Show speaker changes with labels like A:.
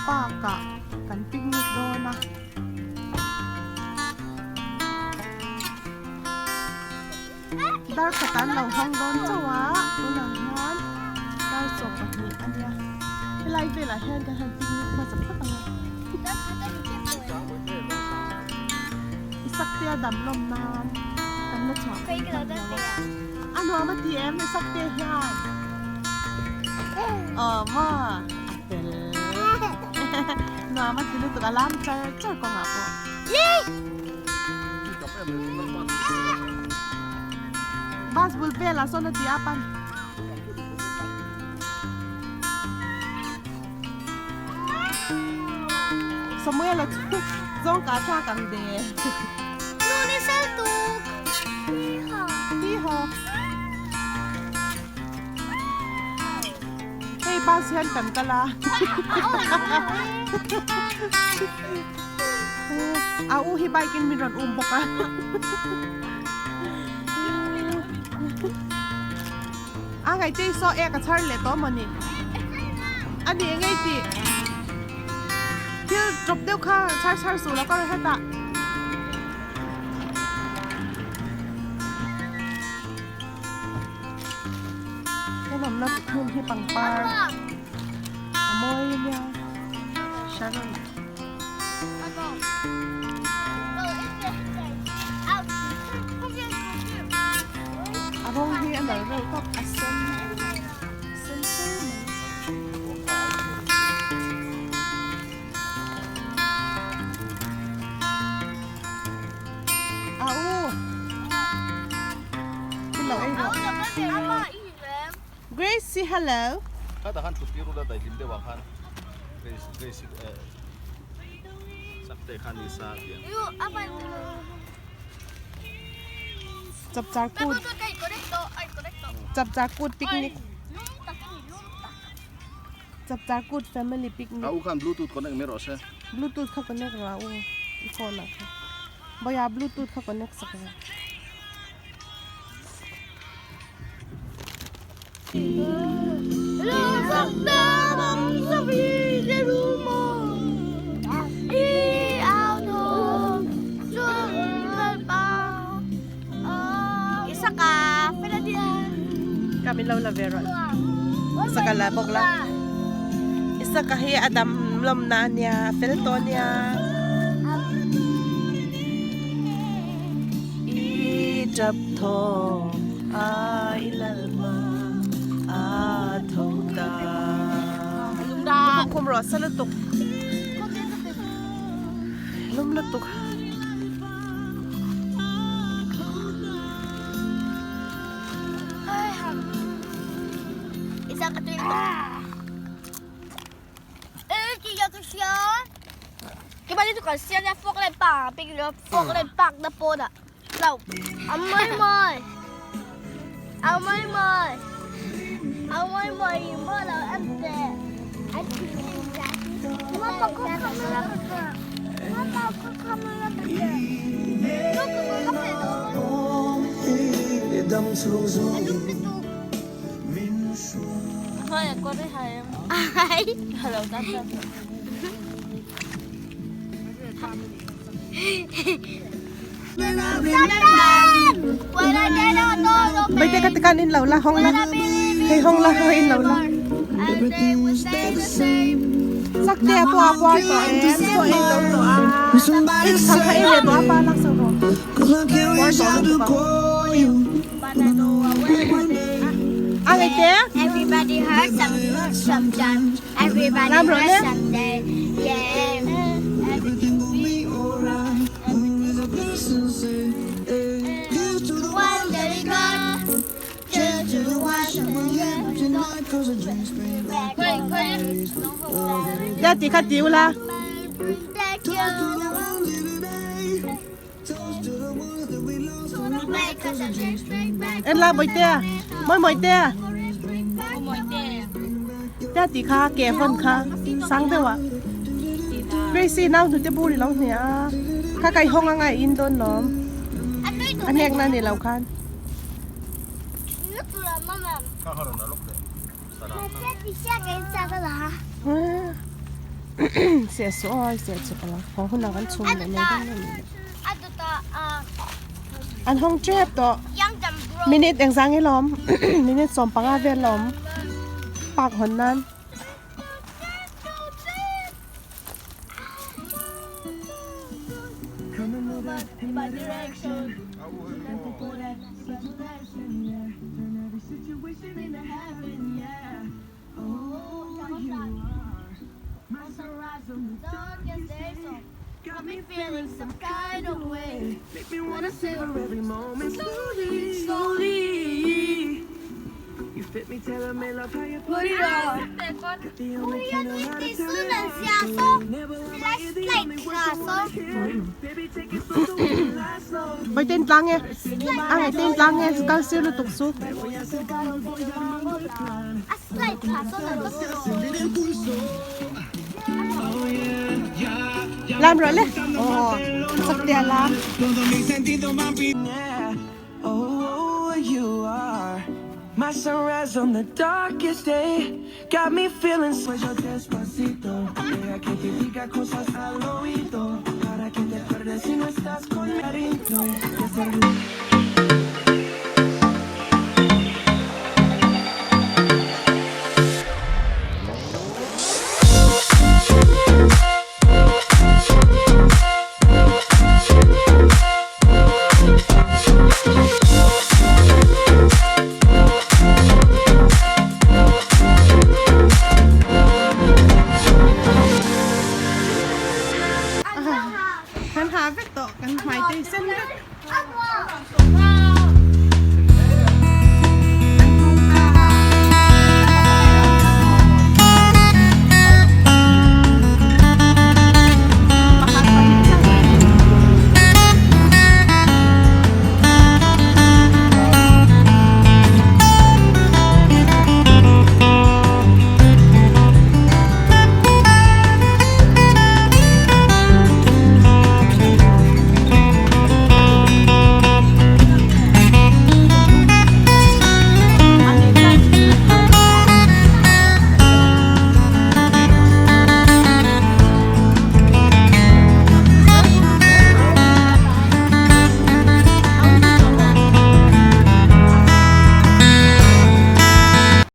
A: Park ah kan picnic dawn a. Dar khat an lo hawng dawn chauh a, tunah hian dar 12 a nia. Helai velah hian kan han picnic hmasa phawt ang a. I sakte a dam lawm nan kan la chhuah pui hman lo a. A nuam a ti em i sakte hian? Aw maw a fel. Nuam a ti lutuk a lam char char kawngah pawh. Bus bul velah sawn a ti a pan. Samuel a chu zawng ka thlak ang de.
B: Nuni sel tuk.
A: Hi haw. Hei bus hian kan kal a. A u hi bike in min rawn um bawk a. A ngaihte i saw ek a chhar leh tawh mawni? A ni eng ei tih? Thil drop deuh kha chhar chhar suh lo ka rawn hetah. He nawmna hmun hi pangpar a mawi nia Sharon. A rawng hi a nalh reuh tawp a sen sen fur mai. A u Tin lo ei rawh. Gracie hello.
C: Khatah khan thut tir ula daihlim deuh ah khan Grace Grace eh Sakte khan ni sa tiang.
A: Chapchar kut Chapchar kut picnic Chapchar kut family picnic.
C: A u khan bluetooth connect mai rawh se.
A: Bluetooth kha connect rawh a u i phone ah khan. Bawia bluetooth kha connect sak rawh. Kami lo la ve rawh. Isaka la bawk la. Isaka hi a dam lawm na ania a fel tawh ania. I tap thaw a i lalpa a tho ta. Lukhum khum rawh sa lutuk. Lum lutuk. Baite ka tikan in lo la hong la hei hong la hei in lo la sak te a pawh a puar tawh em chaw ei zo tawh a thang kha ei leh tawh a pa lak sak rawh puar tawh lutuk a a ngei te Lam rawh le. Tia ti kha ti ula. En la Mawitea, Mawi Mawitea. Tia ti kha ke hawn kha sang deuh ah. Gracie nau hnute bur i lo hne a, kha kai hawng anga i in dawn lawm. A hnek na ni lo khan. Seh suh aw ai seh chuk ang haw hunah kan chhum leh mai dawn a ni. An hawng tep tawh minute engzah nge lawm minute 15 vel lawm park hawn nan. Vaiten tlang e a ngaihten tlang e kal sir lutuk chu. Lam rawh le aw chak te a lam.